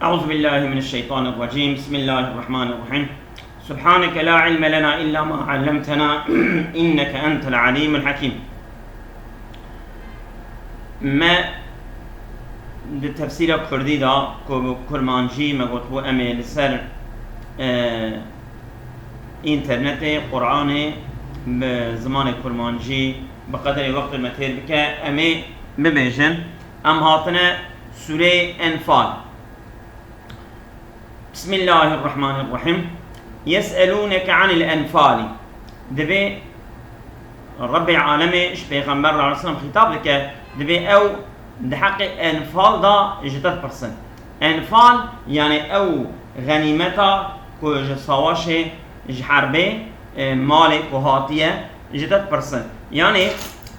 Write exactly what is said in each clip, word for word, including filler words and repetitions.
أعوذ بالله من الشيطان الرجيم. بسم الله الرحمن الرحيم. سبحانك لا علم لنا إلا ما علمتنا إنك أنت العليم الحكيم. Me di tefsîra kurdî de ku bi kurmancî me gotibû em ê li ser, e, înternetê Qur'anê bi zimanê kurmancî bi qederê wextê me têr bike, em ê bibêjin. Em hatine Sûreyê Enfal. Bismillahirrahmanirrahim. Yes'elûneke anil enfalî. Divê Rebbê alemê ji Pêxember aleyhisselam xîtab dike, divê ew di heqê enfal de ji te dipirsin. Enfal, yani ew xenîmeta ku ji sawaşê, ji herbê, e, malê ku hatiye, ji te dipirsin. Yani,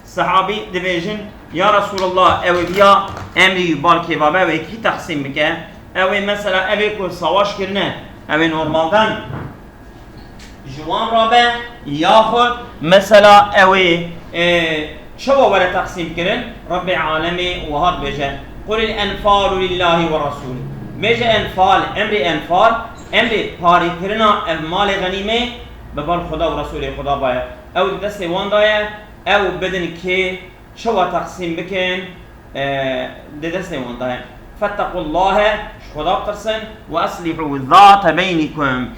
sehabî dibêjin, Ya Resulallah, ew ê viya emrî û balkê va be, ew ê kî teqsîm bike? Ew ê mesela, ev ê ku sawaş kirine, ew ê normaldan ji wan re be, yaxud mesela ew ê, e, çawa were teqsîm kirin? Rebbê alemê wiha dibêje, Qulil enfalu lillahi ve rasulî. Bêje enfal, emrê enfal, emrê parîkirina ev malê xenîmê bi bal Xuda û Resulê Xuda baye. Ew di destê wan de ye, ew bidin kê, çawa teqsîm bikin, e, di destê wan de ye. Fettequllahe, ji Xuda bitirsin, ve eslîhû zate beynikum.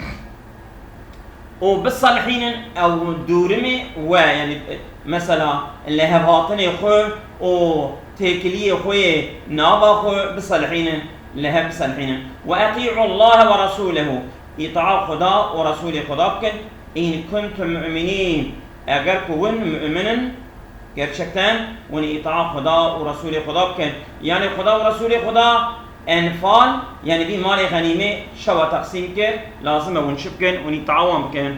Û biselhînin ew dûrimê we, yani, e, mesela, lihevhatinê xwe û têkiliyê xwe yê nava xwe biselhînin, li hev biselhînin. Ve etî'u Allahe ve Resûlehu, îtaa Xuda û Resûlê Xuda bikin. In kuntum mu'minîn, eger ku hûn mu'min in, gerçekten hûn îtaa Xuda û Resûlê Xuda bikin. Yani Xuda û Resûlê Xuda, Enfal, yani vî malê xenîmê şewa teqsîm kir, lazim e hûn çi bikin? Hûn îtaa wan bikin.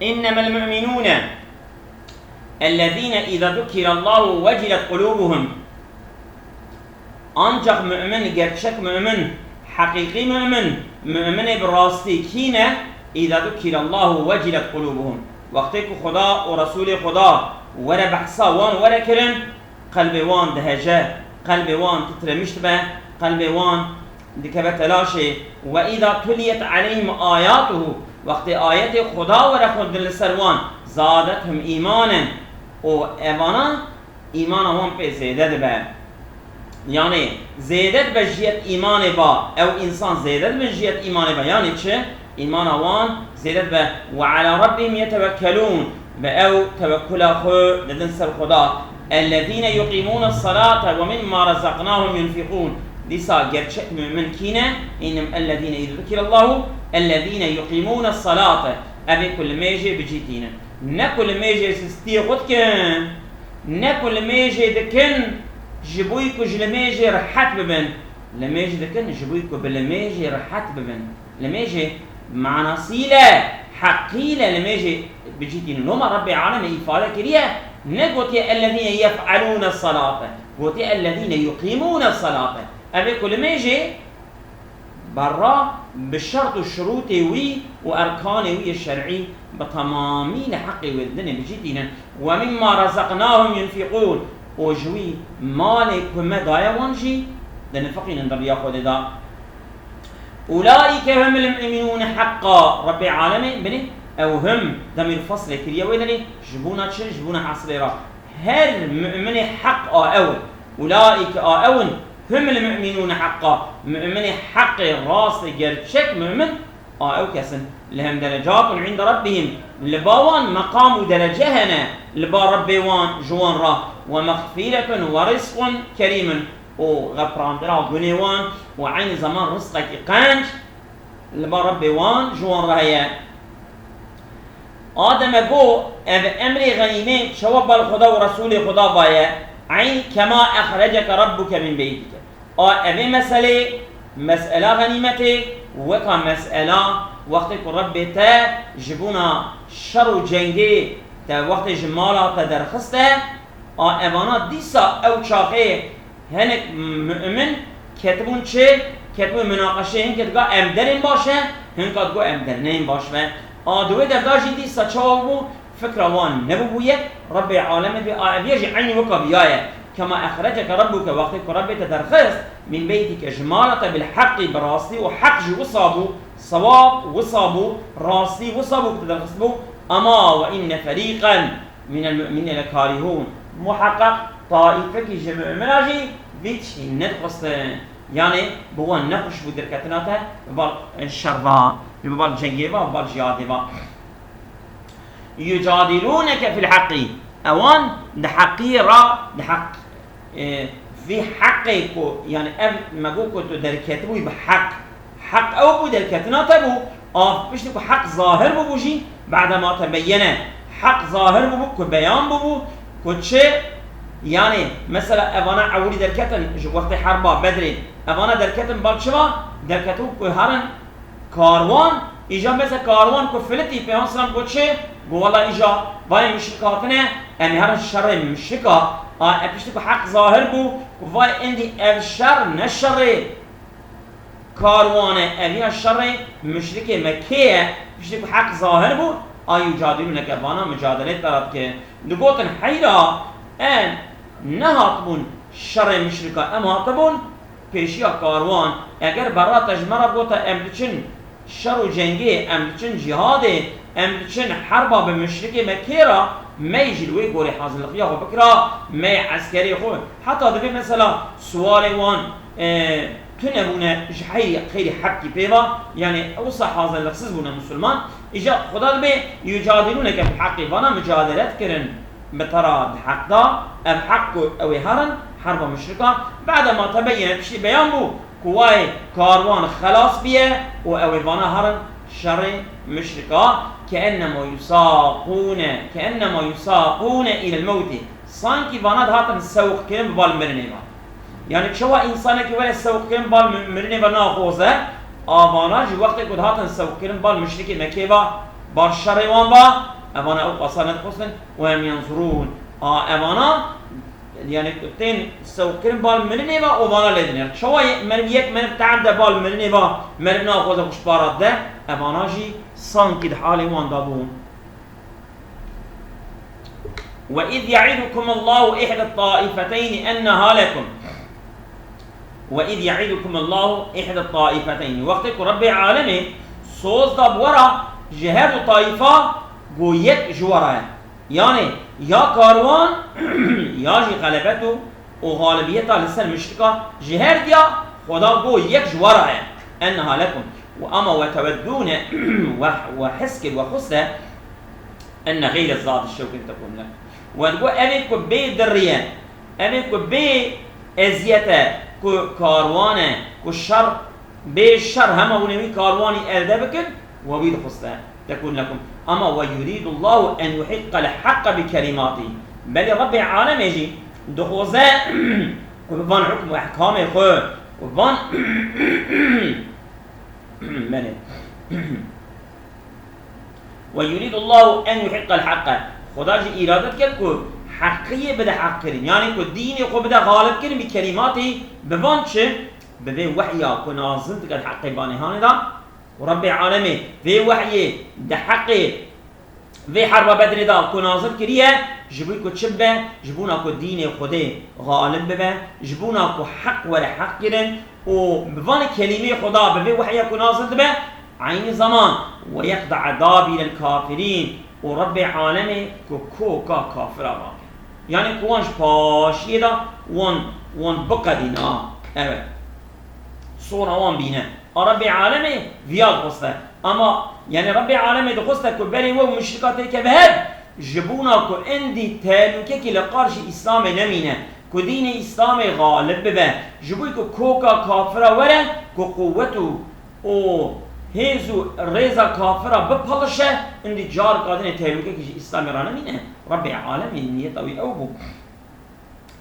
Innemel mu'minûne ellezîne îza zukirallahu vecilet qulûbuhum. Ancak mümin, gerçek mümin, heqîqî mümin, müminê bi rastî kî ne? Îza zukirallahu vecilet qulûbuhum. Wextê ku Xuda û Resûlê Xuda were behsa wan were kirin, qelbê wan dihece, qelbê wan titremiş dibe, qelbê wan dikeve telaşê. Ve îza tuliyet aleyhim ayatuhu, wextê ayetê Xuda were xwendin li ser wan, zadethum îmanen, û evana îmana wan pê zêde dibe. Yani zêde dibe ji yet îmanê ba, ew însan zêde dibe ji yet îmanê ba. Yani çi? Îmana wan zêde dibe. Ve ala rabbihim yetewekkelûn. Ve ew tewekkula xwe didin ser Xuda. Ellezîne yuqîmûne salate ve mimma razaqnahum yunfiqûn. Dîsa gerçek mümin kî ne? Înim ellezîne îzû zikirallahu, ellezîne yuqîmûne salate. Ev ê ku li mêjê bi cî tînin. Ne ku li mêjê sistiyê xwe dikin, ne ku li mêjê dikin, ji bo ku ji li mêjê rehet bibin. Li mêj dikin, ji bo ku bi li mêjê rehet bibin. Li mêjê manasîle, heqîle li mêjê bi cî tînin. Loma Rebbê alemê îfade kiriye, ne gotiye, "Ellezîne yef'elûne salate", gotiye, "Ellezîne yuqîmûne salate." Ev ê ku li mêjê berra bi şert û şurûtê wî û erkanê wî yê şer'î bi temamî li heqê wê didinê bi cî tînin. "Ve mimma razaqnahum yunfiqûn", û ji wî malê ku me daye wan jî dinifiqînin di riya Xwedê de. "Ulaîke humul mu'minûne heqqa", Rebbê alemê binê ew him demîr feslê kiriye wê derê, ji bona çi? Ji bona hesilê re. Her mu'minê heq a ew in. "Ulaîke", a ew in, "humul mu'minûne heqqa", mu'minê heqê rastê gerçek mu'min a ew kes in. "Lehum derecatun inde rabbihim", li ba wan meqam û derece hene li ba Rebbê wan ji wan re. "Ve mexfîretun ve rizqun kerîmun", û xeprandina gunê wan û eynî zeman rizqekî qenc li ba Rebbê wan ji wan re heye. A deme got, ev emrê xenîmê çawa bal Xuda û Resûlê Xuda baye, eyn kema exreceke Rabbuke min beytike. A evê meselê, mesela xenîmetê, weka mesela wextê ku Rebbê te ji bona şer û cengê te wextê ji mala te derxiste, a evana dîsa ew çaxê hinek mu'min ketibûn çi? Ketibûn minaqeşê, hinke diga em derên baş e, hinka digo em derneyên baş be. A di wê derda jî dîsa çawa bû? Fikra wan nebûbû yek, Rebbê alemê bê, a ev yek jî eynî weka viya ye. كما أخرجك ربك, wextê ku Rebbê te derxist, من بيتك, ji mala te, بالحق, bi rastî, û heq jî wisa bû, sewab wisa bû, rastî wisa bû ku te derxist bû, أما وإن فريقا من المؤمنين لكارهون, muheqeq taîfekî ji mumina jî vî tiştî nedixwestin. Yanî bi wan nexweş bû derketina te bi bal şer va, bi bal cengê va, bi bal cihadê va. يجادلونك في الحق, ewan di heqiyê ra, di heq, e, vî heqê ku, yanî ev me got ku tu derketibûyî bi heq, heq ew bû, derketina te bû, a piştî ku heq zahir bûbû jî, بعد ما تبين, heq zahir bûbû, ku beyan bûbû, ku çi, yanî mesela evana ewilî derketin ji wextê herba Bedrê, evana derketin bal çi va, derketibû ku herin karwan, îja mesela karwan ku filitî, Peyxamber selam got çi? Got, wela îja vayê muşrik hatine, em ê herin şerê muşrika, a, e, piştî ku heq zahir bû, ku vay endî ev şer ne şerê karwan e, ev ya şerê muşrikê Mekkê ye, piştî ku heq zahir bû, a, يجادلونك, vana mucadelê te re dikin. Digotin, heyra, em nehatibûn şerê muşrika, em hatibûn pêşiya karwan, eger berra te ji me re gota em diçin şer û cengê, em diçin cîhadê, em diçin herba bi muşrikê Mekkê re, me yê jî li wê gorê hazirlixiya xwe bikira, me yê eskerê xwe, heta divê mesela siwarê wan, e, tune bûne ji heyrî xeyrî heqkî pê ve, yanî wisa hazirliksiz bûne misilman. Îca Xuda dibê يجادلونك في الحق, vana mucadele dikirin bi te re di heq de, ev heq ku ew ê herin, herba muşrikan, بعد ما تبين, piştî beyan bû ku wayê karwan xelas biye û ew ê vana herin şerê muşrika, كأنما يساقون، كأنما يساقون إلى الموت, sankî vana dihatin sewqkirin bi bal mirinê ve. Yanî çawa însanekî were sewqkirin bal mi-, mirinê ve naxoze, a vana jî wextê ku dihatin sewqkirin bal muşrikê Mekkê ve, bal şerê wan ve, evana ew qasa nedixwestin, وهم ينظرون. A evana, yanî tên sewqkirin bal mirinê ve û vana lê dinêr. Çawa ye-, meriv yek meriv te'em de bal mirinê ve, meriv naxoze xwe ji para dide, evana jî sankî di halê wan de bûn. وإذ يعدكم الله إحدى الطائفتين أنها لكم. وإذ يعدكم الله إحدى الطائفتين. Wextê ku Rebbê Alemê soz da bi we re ji her du taifa ku yek ji we re ye. Yanî ya karwan ya jî xelebet û û xalibiyeta li ser muşrika ji her diya Xweda got yek ji we re ye. Enneha lekum. Û ama we teweddûne we, we hez kir, we xweste enne xeyre zadi şewkin tekûn lekum. We digot ev ê ku bê dirriye, ev ê ku bê eziyete, ku karwan e, ku şer, bê şer hema hûn ê wî karwanî elde bikin, we wî dixweste. Tekûn lekum. Ama we yurîdullahu en yuhiqqel haqqa bi kelimatihi. Belê Rebbê Alemê jî dixwaze ku bi van hukm û ehkamê xwe, ku van belê. We yurîdullahu en yuhiqqel haqqa. Xuda jî îrade dike ku heqiyê bide heqkirin. Yanî ku dînê xwe bide xalibkirin bi kelimatî, bi van çi? Bi vê wehya ku nazil dike di heqê banê hanê de. Û Rebbê Alemê vê wehyê di heqê vê herba Bedrê de ku nazil kiriye, ji bo ku çi bibe? Ji bona ku dînê Xwedê xalib bibe, ji bona ku heq were heq kirin û bi van kelîmê Xweda bi vê wehya ku nazil dibe, eynî zeman, we yeqda'a dabîrel kafirîn, û Rebbê Alemê ku koka kafira vake. Yanî ku wan ji paşiyê de wan, wan biqedîne. Evet. Sona wan bîne. A Rebbê Alemê viya dixweste. Ama, yanî Rebbê Alemê dixweste ku berê we û muşrika têkeve hev, ji bona ku endî tehlûkekî li qarşî Îslamê nemîne, ku dînê Îslamê xalib bibe, ji bo ku koka kafira were, ku quwet û, û hêz û rêza kafira bipelişe, endî carika dinê tehlûkekî ji Îslamê re nemîne. Rebbê Alemê niyeta wî ew bû.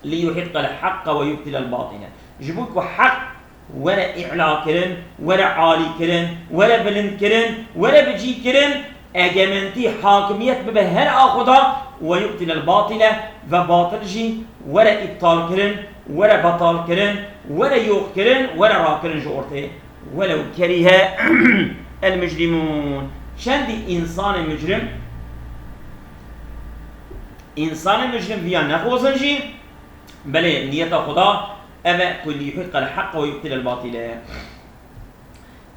Liyuhiqqel haqqa ve yubtilel batile. Ji bo ku heq were î'la kirin, were alî kirin, were bilind kirin, were bi cî kirin, egementî, hakimiyet bibe her a Xweda, ve yubtilel batile, ve batil jî were îptal kirin, were betal kirin, were yox kirin, were rakirin ji ortê. Welew kerihe el mucrimûn. Çendî însanê mucrim, însanê mucrim viya nexwazin jî, Belê niyeta Xuda ev e ku liyuhiqqel haqq ve yubtilel batile.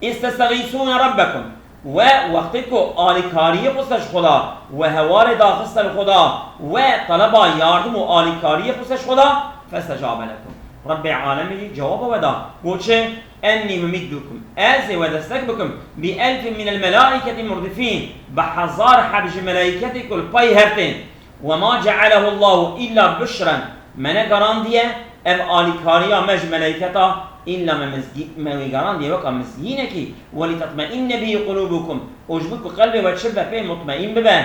Îz testexîsûne rabbekum, we wextê ku alîkariyê xweste ji Xuda, we hewarê daxiste li Xuda, we teleba yardim û alîkariyê xweste ji Xuda, festecabe lekum. Rebbê alemê jî cewaba we da. Got çi? Ennî mumiddukum. Ez ê we destek bikim. Bi elfin minel melaiketi murdifîn. Bi hezar heb ji melaiketê ku li pey hev tên. Ve ma cealehu Allahu illa bişren. Me negarandiye ev alîkariya me ji melaiketa, illa me mizgî-, me wî garandiye weka mizgînekî. Ve li tetmeinne bihî qulûbukum. Û ji bo ku qelbê we çi bibe pê mutmeîn bibe.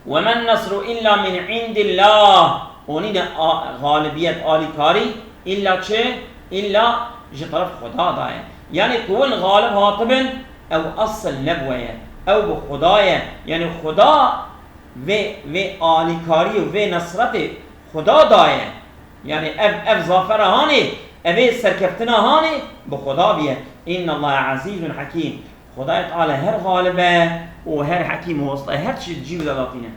Ve men nesru illa min indillah. Û nîne a-, galibiyet, alîkarî, illa çi? Illa ji teref Xuda daye. Yanî ku win galib hatibin, ew esil nebûye. Ew bi Xuda ye. Yanî Xuda vê, vê alîkarî û vê nesretê Xuda daye. Yanî ev, ev zafera hanê, evê serkeftina hanê bi Xuda biye. Înnallaha ezîzun hekîm. Xwedayê Teala her xalib e û her hekîm û westa e, her tiştî di cî wî de datîne.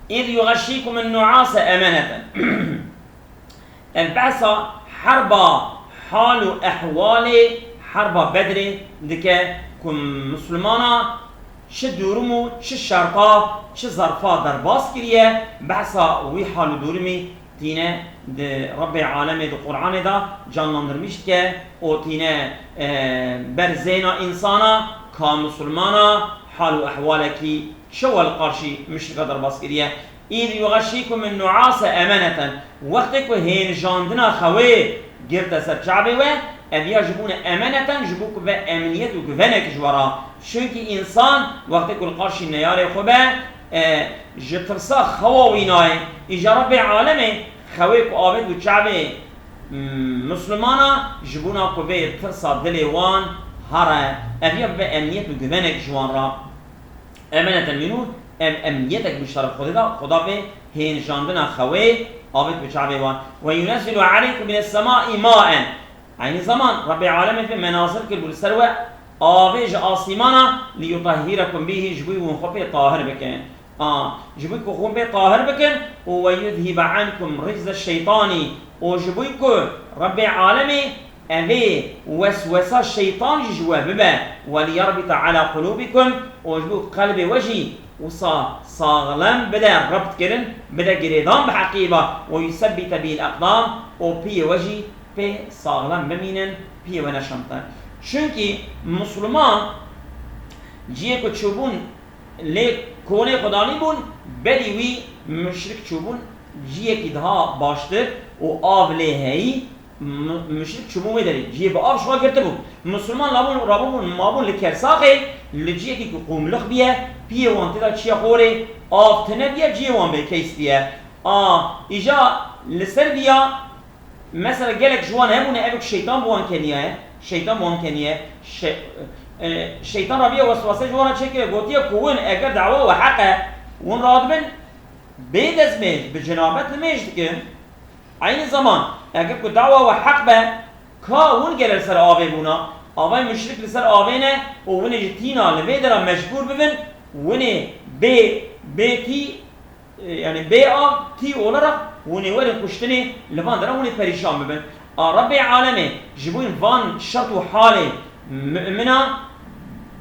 Îz yuxeşşîkum en-nu'ase emeneten. Ev behsa herba hal û ehwalê herba Bedrê dike ku misilmana çi dûrim û çi şerta, çi zerfa derbas kiriye, behsa wî hal û dûrimî tîne di Rebbê alemê di Qur'anê de canlandırmış dike û tîne, e, ber zêna însana ka misilmana hal û ehwalekî çawa li qarşî muşrika derbas kiriye. Îz yuxeşşîkum en-nu'ase emeneten. Wextê ku hênijandina xewê girte ser çavê we, ev ya ji bo ne emeneten, ji bo ku ve emniyet û güvenek ji we re. Çunkî însan wextê ku li qarşî neyarê xwe be, e, ji tirsa xewa wî nayê. Îja Rebbê alemê xewê ku avêt bû çavê, mm, misilmana, ji bona ku vê tirsa dilê wan here, ev ya bibe emniyet û güvenek ji wan re. Emeneten mînû, em, emniyetek bû ji teref Xwedê de, Xweda vê hênijandina xewê avêt bi çavê wan. Ve yunezzilu aleykum mines semai maen. Eynî zaman Rebbê alemê vê me nazil kir bû li ser we avê ji asîmana, li yutahhirakum bihî, ji bo win xwe pê tahir bikin. A, ji bo ku xwe pê tahir bikin û ve yudhibe ankum ricze şeytani û ji bo ku Rebbê alemê evê weswesa şeytan jî ji we bibe. Ve liyerbite ala qulubikum û ji bo qelbê we jî wisa saxlem bide rebt kirin, bide girêdan bi heqî ve. Ve yusebbite bihil aqdam û piyê we jî pê saxlem bimînin, piyê we neşemte. Çunkî misilman ciyê ku çûbûn lê konê xwe danîbûn, berî wî muşrik çûbûn ciyekî daha baştir û av lê heyî, mu-, muşrik çûbûn wê derê, ciyê bi av ji xwe girtibû. Misilman labûn, rabûbûn, mabûn li kersaxê, li ciyekî ku qûmlix biye, piyê wan tê de çiye xorê, av tune biye, ciyê wan bê keys biye. A, îja li ser viya, mesela gelek ji wan hebûne, ev ku şeytan bi wan keniyaye, şeytan bi wan keniye, şe-, e, şeytan rabiye weswase ji wan re çêkiriye, gotiye ku win eger dawa we heq e, win radibin, bê destmêj, bi cenabet nimêj dikin. Eynî zaman, eger ku dawa we heq be, ka win gere li ser avê bûna, avay muşrik li ser avê ne û winê ji tîna li vê dera mecbûr bibin, winê bê, bê tî, e, yani bê av tî olarak winê werin kuştinê, li van dera winê perîşan bibin. A Rebbê alemê ji bo van şert û halê mumina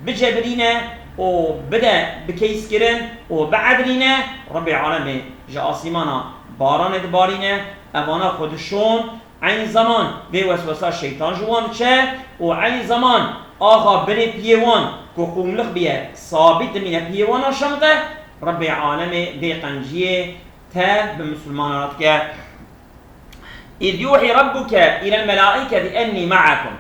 bicebirîne û bide bikeyiskirin û biedilîne, Rebbê alemê ji asîmana baranê dibarîne, evana xwe dişon, eynî zaman vê weswesa şeytan ji wan diçe û eynî zaman axa binê piyê wan ku qûmlix biye, sabît dimîne piyê wan naşemite, Rebbê alemê vê qenciyê tev bi misilmana re dike. Îz yuhî Rabbuke îlel melâiketi ennî me'akum.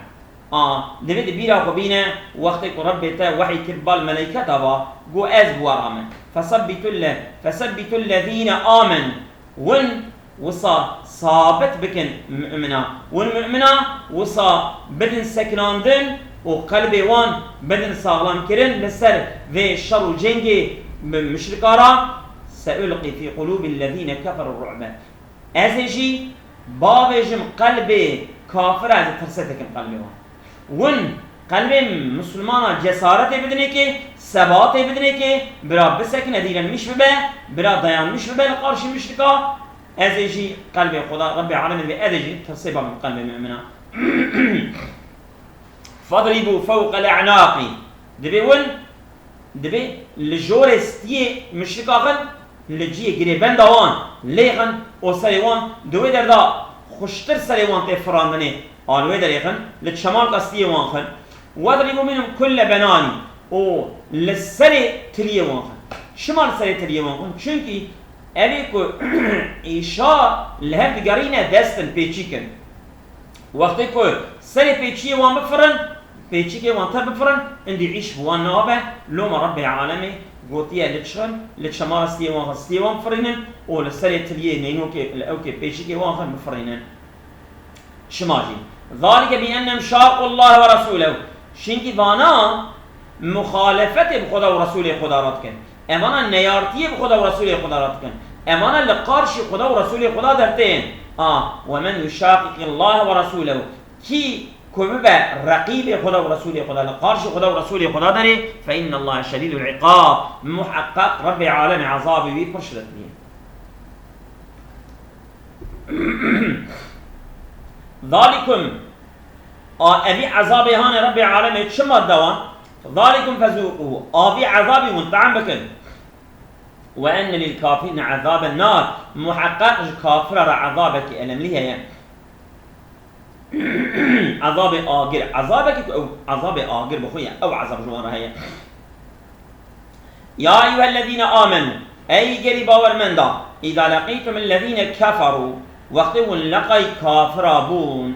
A, divê di bîra xwe bîne, wextê ku Rebbê te wehî kir bal meleyketa va, got, ez bi we re me. Fesebbitul le-, fesebbitul lezîne amenû. Win wisa sabit bikin mumina. Win mumina wisa bidin sekinandin û qelbê wan bidin saxlam kirin li ser vê şer û cengê bi muşrika re. Seulqî fî qulûbil lezîne keferû ru'be. Ez ê jî bavêjim qelbê kafira, ez ê tirse tekim qelbê wan. Win Qelbê misilmana cesaretê bidinê kê, sebatê bidinê kê, bira bisekine, dîrenmiş bibe, bira dayanmiş bibe li qarşî muşrika. Ez ê jî qelbê Xweda, Rebbê alemê dibê, ez ê jî tirsê ba min qelbê mumina. Fadrîbû fewqel e'naqî. Dibê win, dibê li jorê stiyê muşrika xin, li ciyê girêbenda wan lê xin û serê wan di wê derda xuştir serê wan tê firandinê, a li wê derê xin li çemalka stiyê wan xin. Wedrîbû minhum kulle benanî û li serê tiliyê wan xin. Çima li serê tiliyê wan xin? Çunkî evê ku îşa li hev digerîne dest in, pêçîk in. Wextê ku serê pêçiyê wan bifirin, pêçikê wan tev bifirin, indî îş bi wan nabe. Loma Rebbê alemê gotiye li çixin, li çemara stiyê wan, stiyê wan bifirînin û li serê tiliyê neynokê, li ewkê pêçikê wan xin bifirînin. Çima jî? Zalike bi ennem şaqu Allah ve Resulehu. Çinkî vana muxalefetê bi Xweda û Resulê Xweda re dikin. Evana neyartiyê bi Xweda û Resulê Xweda re dikin. Evana li qarşî Xweda û Resulê Xweda dertên. A, "Ve men yuşaqiqi Allah ve Resulehu." Kî ku bibe reqîbê Xweda û Resulê Xweda, li qarşî Xweda û Resulê Xweda derê, "fe inna Allah şedîdul iqab." Muheqqeq Rebbê alemê ezabê wî pir şidetli ye. Zalikum, a, evî ezabê hanê Rebbê alemê çi madde wan? Zalikum fezûqû, avî ezabî hûn te'm bikin. Ve enne lil kafirîne ezâben nar, muheqqeq ji kafira re ezabekî elemlî heye. Ezabê agir, ezabekî ku ew ezabê agir bi xwe ye, ew ezab ji wan re heye. Ya eyyuhellezîne amenû, ey gelî bawermenda, îza leqîtumul lezîne keferû, wextê hûn leqay kafira bûn,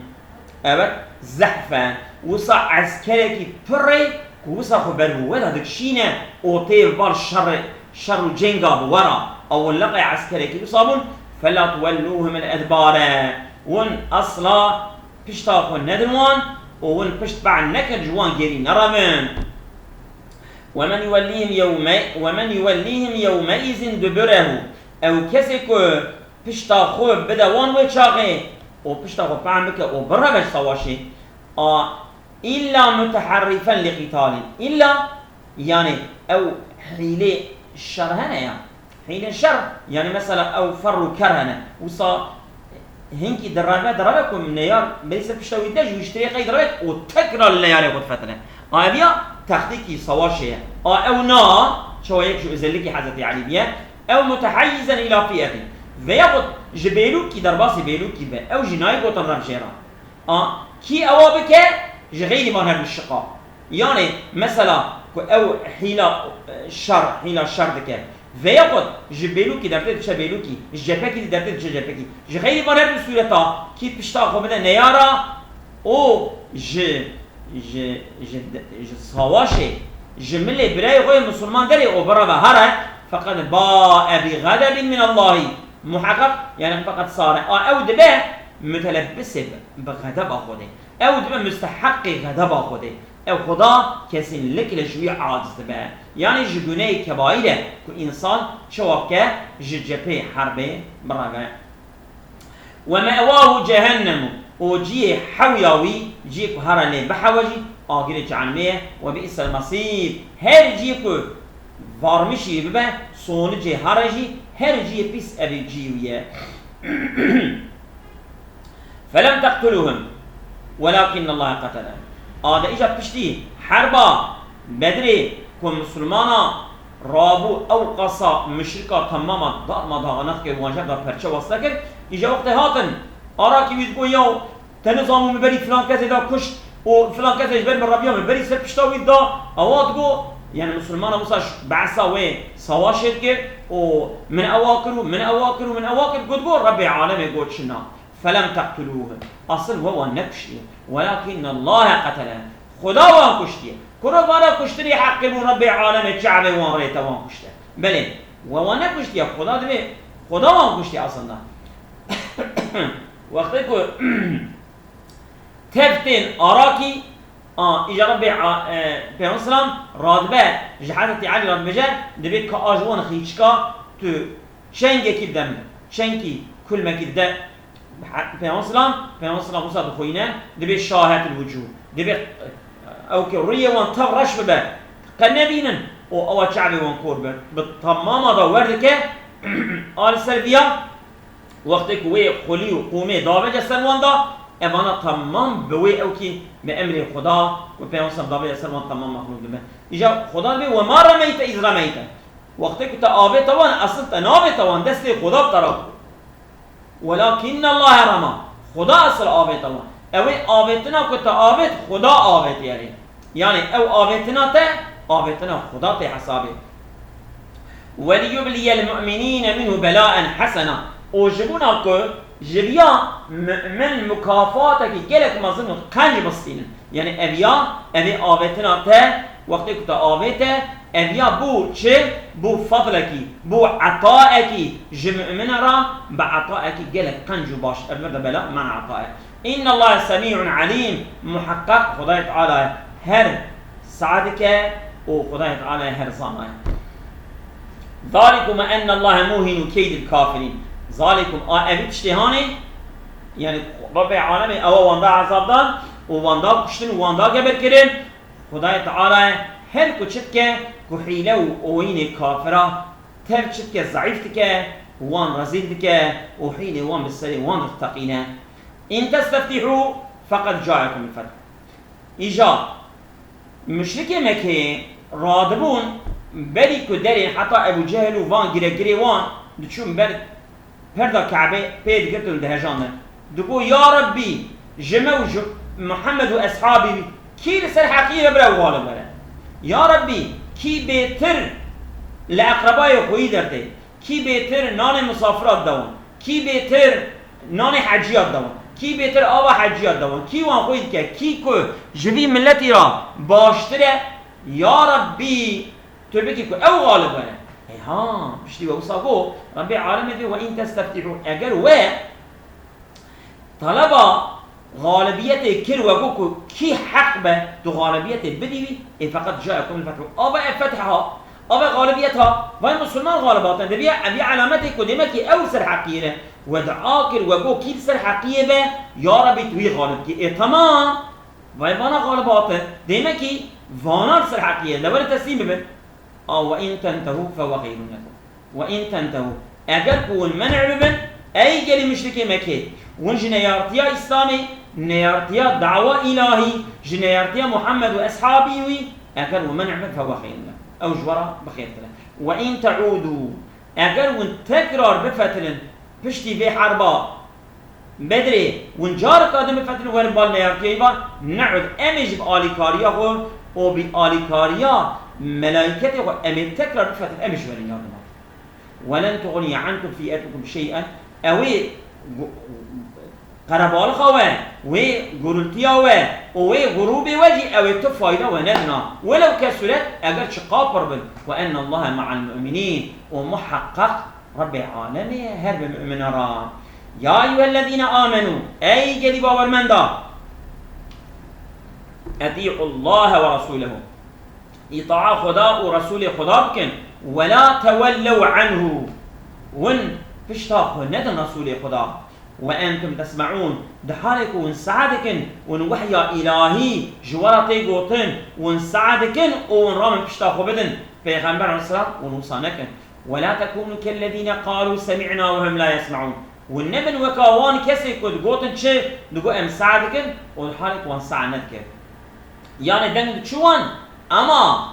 evet, zehfen, wisa eskerekî pirê ku wisa xwe ber bi we de dikişîne û tê bal şerê, şer û cenga bi we re, ew hûn leqay eskerekî wisa bûn, fela tuwellûhumul edbare, hûn esla pişta xwe nedin wan û hûn pişt be'd nekin ji wan gêrî nerevin. Ve men yuwellihim yewme-, ve men yuwellihim yewmeizin duburehu. Ew kesê ku pişta xwe bide wan wê çaxê û pişta xwe pe'm bike û bireve ji sawaşê. A, illa muteherrifen li qitalin. Illa, yani ew hîlê şer hene ya. Hîlên şer, yani mesela ew ferr û ker hene. Wisa hinkî direve, direve ku neyar berî ser pişta wî de ji wî ji tirê qey direve û tekrar li neyarê xwe difetine. A ev ya tektîkî sawaşê ye. A ew na, çawa yek ji özellikî Hezretî Elî bûye. Ew muteheyyizen îla fî'etin. Veya xwe ji bêlûkî, derbasî bêlûkî be. Ew jî nayê gotin rev jê re. A, kî ewa bike, ji xeyrî van her du şiqa. Yani, mesela, ku ew hîla, e, şer, hîla şer dike. Veya xwe ji bêlûkî dertê diçe bêlûkî, ji cephekî dî dertê diçe cephekî. Ji xeyrî van her du sûreta, kî pişta xwe bide neyara, û ji, ji, ji, ji sawaşê, ji milê birayê xwe yê misilman derê û bireve here, feqed bae bi xedebin min Allahî. Muheqeq, yani feqed sare. A ew dibe mutelebbisê bi, bi xedeba Xwedê. Ew dibe musteheqê xedeba Xwedê. Ew Xweda kesînlikle ji wî aciz dibe. Yani ji guneyê kebaîr e ku însan çawa bike ji cephê herbê bireve. Ve me'wahu cehennemu. Û cihê hewya wî, cihê ku here lê bihewe jî, agirê cehennemê ye. Ve bi'sel mesîr. Her cihê ku varmişî wî bibe, sonicê here jî, her cihê pîs evê cihê wî ye. Felem teqtuluhum, welakinnallaha qetelehum. A de îca piştî herba Bedrê ku misilmana rabû ew qasa muşrika temama darmadağineq kir, wan ji hev da perçe weste kir, îca wextê hatin, arakî wî digot, yaw, te nizam û min berî filan kesê da kuşt û filan kesê ji ber min reviya, min berî ser pişta wî da, ewa digot, yani misilmana wisa behsa wê sawaşê dikir û min ewa kir û min ewa kir û min ewa kir, got, got, Rebbê alemê got çi na. Felem teqtuluhum. Asil we wan nekuştiye. Welakinnallaha qetelehum. Xuda wan kuştiye. Kuro vana kuştinê heqê bû, Rebbê alemê çavê wan rête wan kuşte. Belê, we wan nekuştiye. Xuda divê, Xuda wan kuştiye aslında. Wextê ku tev tên arakî, a, îja Rebbê a, e, Peyxember selam radibe, ji Hezretî Elî radibêje, dibê ka a ji wan xîçika tu çengekî bide min, çengkî kulmekî dide Peyxember selam, Peyxember selam wisa dixwîne, dibê şahetil wucûh, dibê, e, ew ki rûyê wan tev reş bibe, qe nebînin û ewa çavê wan kor be. Bi temama da wer dike, a li ser viya, wextê ku wê xulî û qûmê davêje ser wan da, evana temam bi wê ew kî bi emrê Xuda ku Peyxember dabe ser wan temam mexlûq dibe. Îja Xuda dibê, "Ve ma remeyte iz remeyte." Wextê ku te avête wan, esil te navête wan, destê Xuda bi te re bû. "Welakinne Allahe rema." Xuda esil avête wan. Ew ê avêtina ku te avêt, Xuda avêt erê. Yanî ew avêtina te, avêtina Xuda tê hesabê. "Weliyubliyel mu'minîne minhu belaen hesena." Û ji bona ku ji viya mu'min mukafatekî gelek mezin û qenc bistînin. Yanî ev ya, ev ê avêtina te, wextê ku te avête, ev ya bû çi? Bû fadlekî, bû etaekî ji mu'mine re, bi etaekî gelek qenc û baş. Ev vir de bela men etae. "Innallahe semî'un alîm." Muheqqeq Xwedayê Teala ye her sah dike û Xwedayê Teala ye her zana ye. "Zalikum ennallahe muhinu keydil kafirîn." Zalikum, a evî tiştê hanê, yanî Rabbê alemê ewa wan da ezab dan û wan da kuştin û wan da geber kirin. Xwedayê Teala ye her ku çi dike ku hîle û oyînê kafira tev çi dike, zeîf dike, wan rezîl dike û hîlê wan bi serê wan diteqîne. "In testeftîhû feqed caekumul feth." Îja muşrikê Mekkeyê radibûn, berî ku derê heta Ebû Cehil û van giregirê wan diçûn ber perda Ke'bê pê digirtin, dihejandin. Digo, "Ya Rebbî, ji me û ji Muhammed û eshabî wî kî li ser heqiyê be, bira ew xalib were? Ya Rebbî, kî bêtir li eqrebayê xweyî dertê? Kî bêtir nanê misafira dide wan? Kî bêtir nanê heciya dide wan? Kî bêtir ava heciya dide wan? Kî wan xweyî dike? Kî ku ji vî miletî re baştir e? Ya Rebbî, tu bikî ku ew xalib were." Ê ha, piştî we wisa got, Rebbê alemê dê, "Ve in testeftîhû", eger we taleba xalibiyetê kir, we got ku kî heq be tu xalibiyetê bidî wî, ê feqet caekumul fethu. Ava ev feth ha, ava xalibiyet ha. Vay misilman xalib hatin. Dibiya ev ya elametê ku demekî ew li ser heqiyê ne. We dua kir, we got kî li ser heqiyê be, ya Rebbî tu wî xalib kî. Ê temam. Vay vana xalib hatin. Demekî vana li ser heqiyê ne. Lewere teslîm bibin. A, "Ve in tentehû fehuve xeyrun lekum. Ve in tentehû." Eger ku hûn men'e bibin, ey gelî muşrikê Mekkê, hûn ji neyartiya Îslamê, neyartiya dawa îlahî, ji neyartiya Muhammed û eshabî wî, eger hûn men'e bibin, fehuve xeyrun lekum. Ew ji we re bi xêrtir e. "Ve in te'ûdû." Eger hûn tekrar bifetilin piştî vê herba Bedrê, hûn careka din bifetilin werin bal neyartiyê va, ne'ud, em ê jî bi alîkariya xwe û bi alîkariya melaîketê xwe em ê tekrar bifetilin, em ê ji werin yardima. "Ve len tuxniye ankum fîetukum şey'en." Ew ê gu-, qerebalixa we, wê gurultiya we û wê grûbê we jî ew ê tu fayda we nedina. Welew kesuret, eger çiqa pir bin. "Ve ennallahe ma'al mu'minîn." Û muheqqeq Rebbê alemê ye her bi mu'mina re. "Ya eyyuhellezîne amenû", ey gelî bawermenda, "etî'ullâhe ve rasûlehu", îtaa Xuda û Resûlê Xuda bikin, "ve la tevellew anhu", hûn pişta xwe nedin Resûlê Xuda, "ve entum tesme'ûn", di halê ku hûn seh dikin, hûn wehya îlahî ji we re tê gotin, hûn seh dikin û hûn ramin pişta xwe bidin Pêxember aleyhisselam, hûn wisa nekin. "Ve la tekûnû kellezîne qalû semî'nâ ve hum la yesme'ûn." Hûn nebin weka wan kesê ku digotin çi? Digot, "Em seh dikin", û di halê ku wan seh nedikir. Yanê deng diçû wan, ema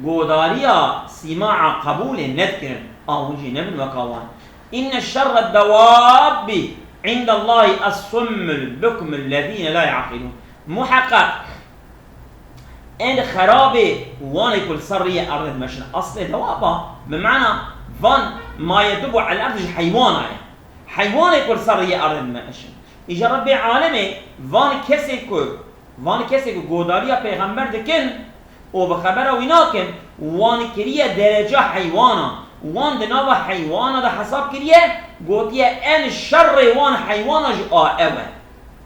godariya sîmaa qebûlê nedikirin. A hûn jî nebin weka wan. "Inne şerred dewâbbi indallâhi es-summul bukmul lezîne la ya'qilûn." Muheqeq, Ên xerabê wanê ku li ser riyê erdê dimeşin. Eslê dewaba, bi mana van ma yedubbu alel erd ji heywana ye. Heywanê ku li ser riyê erdê dimeşin. Îja Rebbê alemê van kesê ku, van kesê ku godariya pêxember dikin û bi xebera wî nakin, wan kiriye dereca heywana. Wan di nava heywana de hesab kiriye, gotiye en şerrê wan heywana jî a ew e.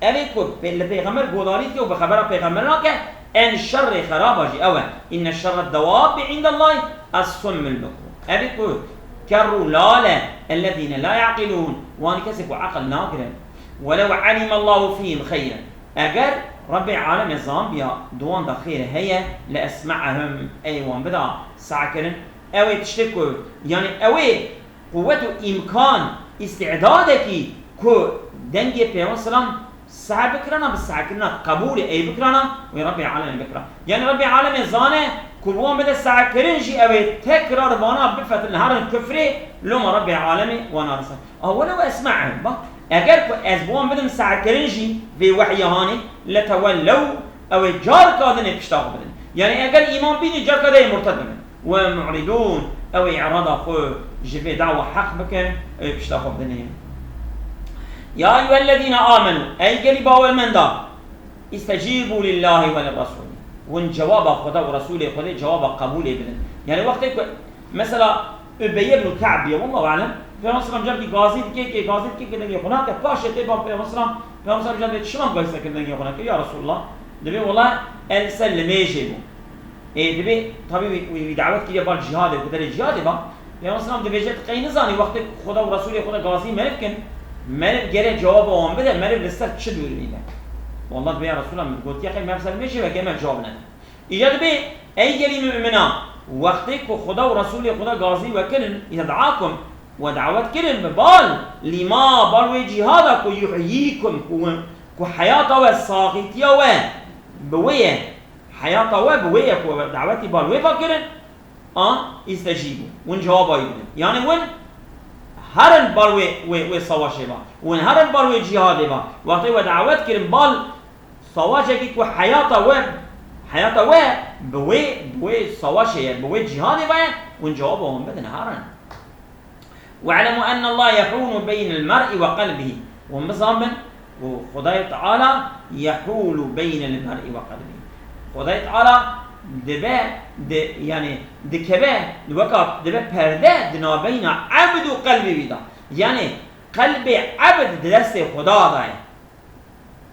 Ev ê ku pê-, li pêxember godarî dike û bi xebera pêxember nake, en şerrê xeraba jî ew e. Înne şerred dewabbi îndellahî es-summul bukm. Ev ê ku ker û lal e, ellezîne la ya'qilûn, wan kesê ku eqil nagirin. Welew alimallahu fîhim xeyren. Eger Rebbê alemê zanbiya di wan de xêr heye, le esme'ehum, ey wan bida sehkirin. Ew ê tiştê ku, yanî ew ê quwet û îmkan, îstîdadekî ku dengê Pêxember selam seh bikirana, bi sehkirina qebûlê ey bikirana, wê Rebbê alemê bikira. Yanî Rebbê alemê zane ku bi wan bide sehkirin jî ew ê tekrar vana bifetin herin kufrê, loma Rebbê alemê wana disa. A welew esme'ehum, bak, eger ku ez bi wan bidim sehkirin jî vê wehya hanê, letewellaw, ew ê carka din ê pişta xwe bidin. Yanî eger îman bînî carka din ê murted bibin. Ve mu'ridûn, ew ê îrada xwe ji vê dawa heq bikin, ew ê pişta xwe bidin ê. Ya eyyuhellezîne amenû, ey gelî bawermenda, istecîbû lillâhi ve lirresûlî. Hûn cewaba Xweda û Resûlê Xwedê cewaba qebûlê bidin. Yanî wextê ku mesela Ubey ibn Ka'b ye, wallahu alem, Peyxember selam carkî gazî dike, kê gazî dike, kê dengê xwe nake, paşê tê ban Peyxember selam, Peyxember selam carkê çima gazî sekir dengê xwe nake, ya Resulallah, dibê wela el ser limêjê bû. Ê, dibê, tabî wî, wî, wî dawet kiriye bal cihadê, ku derê cihadê ba, Peyxember selam dibêje, tu qey nizanî wextê Xweda û Resûlê Xweda gazî meriv kin, meriv gere cewaba wan bide, meriv li ser çi dûrî be. Wallah dibê ya Resulallah, min gotiye qey meriv ser limêjê be, gere me cewab nede. Îca dibê, ey gelî mumina, wextê ku Xweda û Resûlê Xweda gazî we kirin, îca daakum, we dawet kirin bi bal, lîma, bal wê cîhada ku yuhyîkum, ku, ku heyata we, saxîtiya we bi wê ye, heyata we bi wê ye ku we dawetî bal wê ve kirin, a, îstecîbû, hûn cewaba wî bidin. Yanî hûn herin bal wê, wê, wê savaşê ve, hûn herin bal wê cîhadê ve, wextê we dawet kirin bal, savaşekî ku heyata we, heyata we bi wê, bi wê savaşê ye, bi wê cîhadê ve ye, hûn cewaba wan bidin, herin. We'lemû ennallahe yehûlu beynel mer'i ve qelbihî. Hûn bizanbin ku Xwedayê Teala yehûlu beynel mer'i ve qelbihî. Xwedayê Teala dibe, di, yanî dikeve, weka dibe perde di nabeyna ebd û qelbê wî de. Yanî qelbê ebd di destê Xweda de ye.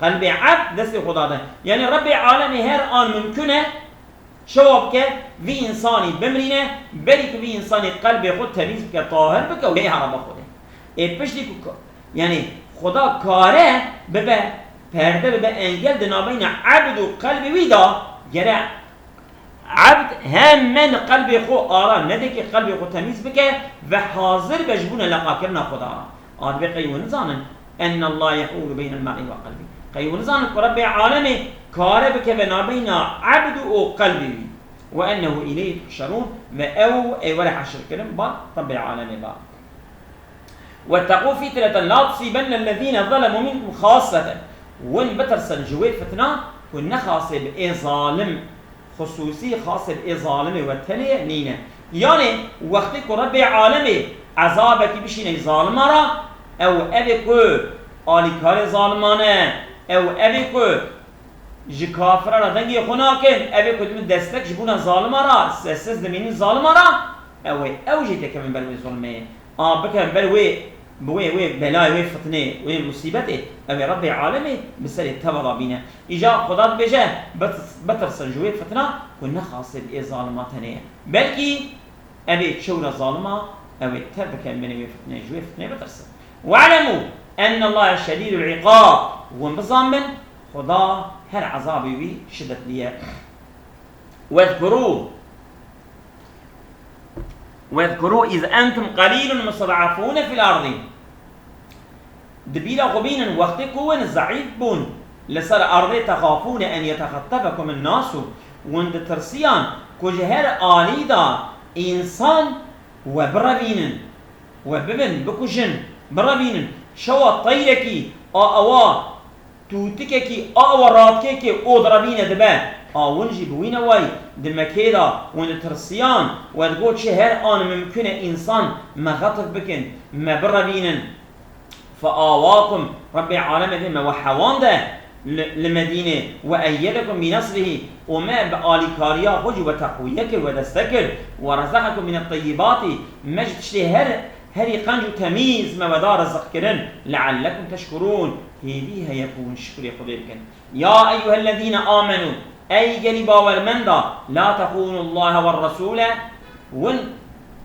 Qelbê ebd destê Xweda de. Yanî Rebbê alemê her an mimkun e çawa bike, vî însanî bimrîne, berî ku vî însanî qelbê xwe temîz bike, tahir bike û hê heraba Xwedê. Ê piştî ku ka-, yanî Xweda kare bibe, perde bibe, engel di nabeyna ebd û qelbê wî de, gere Ebd hemen qelbê xwe ara nede ke qelbê xwe temîz bike ve hazir be ji bo neleqakirina Xweda re. A divê qey hûn nizanin, ennallahe yehûlu beynel mer'i ve qelbî. Qey hûn nizanin ku Rebbê alemê kare bikeve nabeyna ebd û qelbê wî. Ve ennehu îleyhî tuhşerûn, ve ew ê were heşirkirin ba Rebbê alemê ba. Wetteqû fitneten la tusîbennellezîne zelemû minkum xasseten. Hûn bitirsin ji wê fitna ku ne xasê bi ê zalim xusûsî, xasê bi ê zalimê we tenê nîne. Yanê wextê ku Rebbê alemê ezabekî bişîne zalima re, ew evê ku alîkarê zaliman e, ew evê ku ji kafira re dengê xwe nakin, evê ku dibin destek ji bona zalima re, sessiz dimînin zalima re, ew ê ew jî têkevin ber wê zulmê. A bikevin ber wê, bi wê, wê belayê, wê fitnê, wê musîbetê, ew ê Rebbê alemê bi serê teva de bîne. Îca Xweda dibêje, bit-, bitirsin ji wê fitna ku ne xasê bi ê zalima tenê ye. Belkî ev ê çewra zalima, ew ê tev bikevin binê wê fitnê, ji wê fitnê bitirsin. We'lemû ennallahe şedîdul îqab. Hûn bizanbin, Xweda her ezabê wî şidetli ye. Wezkurû, wezkurû iz entum qelîlun musted'afûne fil ardî. Di bîra xwe bînin wextê ku hûn zeîf bûn li ser erdê, texafûne en yetexettefekumun nasu, hûn ditirsiyan ku ji her alî de însan we birevînin, we bibin, bikujin, birevînin. Çawa teyrekî a ewa tûtikekî a ewa radikê ke û direvîne dibe. A hûn jî bi wî newayî di Mekê de hûn ditirsiyan, we digot çi her an mimkun e însan me xetif bikin, me birevînin. Feawakum, Rebbê alemê vê me we hewande li, li Medînê, ve eyyedekum bi nesrihî, û me bi alîkariya xwe jî we teqwiye kir, we destek kir, ve rezeqekum mine teyyibati, me ji tiştê her, herî qenc û temîz me we da riziq kirin, leallekum teşkurûn, hêvî heye ku hûn şikurê Xwedê bikin. Ya eyyuhellezîne amenû, ey gelî bawermenda, la tehûnullahe ve resûle, hûn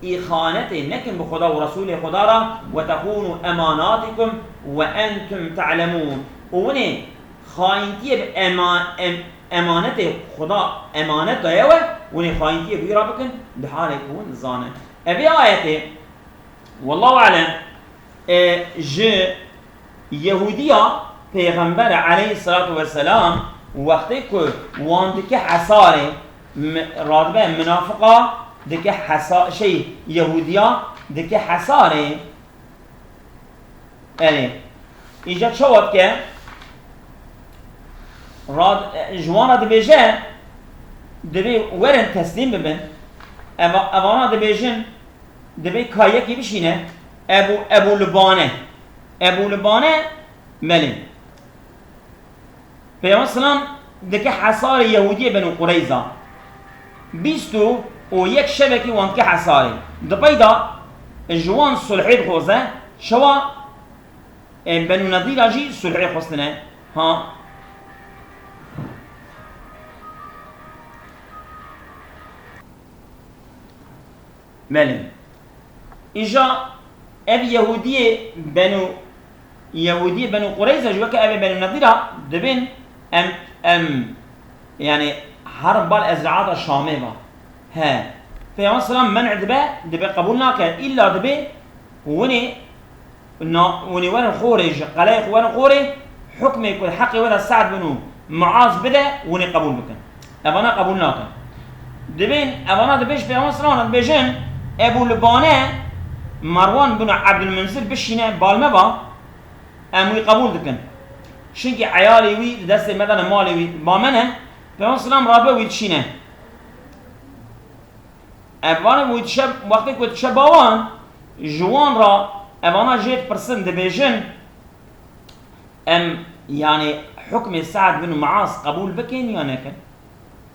îxanetê nekin bi Xweda û Resûlê Xweda re, ve tehûnû emanatikum ve entum te'lemûn, û hûn ê xayintiyê bi ema-, em-, emanetê Xuda emanet daye we, hûn ê xayintiyê bi wî re bikin, di halê ku hûn zanin. Evê ayetê, wallahu alem, e, ji Yehûdiya Pêxember aleyhissalatu vesselam wextê ku wan dike hesarê, mi-, radibe minafiqa dike hesa-, şey, Yehûdiya dike hesarê. Erê. Îca çawa dike? Rad-, ji wan re dibêje, divê werin teslîm bibin. Eva-, evana dibêjin, divê ka yekî bişîne, Ebu, Ebu Lubane. Ebu Lubane, belê. Peygamber selam dike hesarê Yehûdiyê Benû Qureyza. Bîst û yek şevekî wan dike hesarê. Di pey de ji wan sulhê dixwaze, şewa, e, Benû Nedîra jî sulhê xwestine. Ha. Belê. Îja ev Yehûdiyê Benû, Yehûdiyê Benû Qureyza jî weke ev ê Benû Nedîra dibên em, em, yani herin bal ezraata Şamê va. He. Peygamber selam men'e dibe, dibe qebûl nake. Îlla dibe winê Na, hûn ê werin xorê ji qeleyê xwe werin xorê, hukmê ku li heqê we de Se'd bin û Muaz bide, hûn ê qebûl bikin. Evana qebûl nakin. Dibên, evana dibê ji Peyxember sallallahu aleyhi ve sellem dibêjin, Ebu Lubane, Marwan bin Abdülmünzir bişîne bal me ba, em wî qebûl dikin. Çinkî eyalê wî di destê me de ne, malê wî ba me ne, Peyxember sallam rabe wî dişîne. Ev vane wî dişe, wextê ku dişe bawan, ji wan re evana jê dipirsin, dibêjin, em, yanî hukmê Se'd bin Muaz qebûl bikin ya nekin?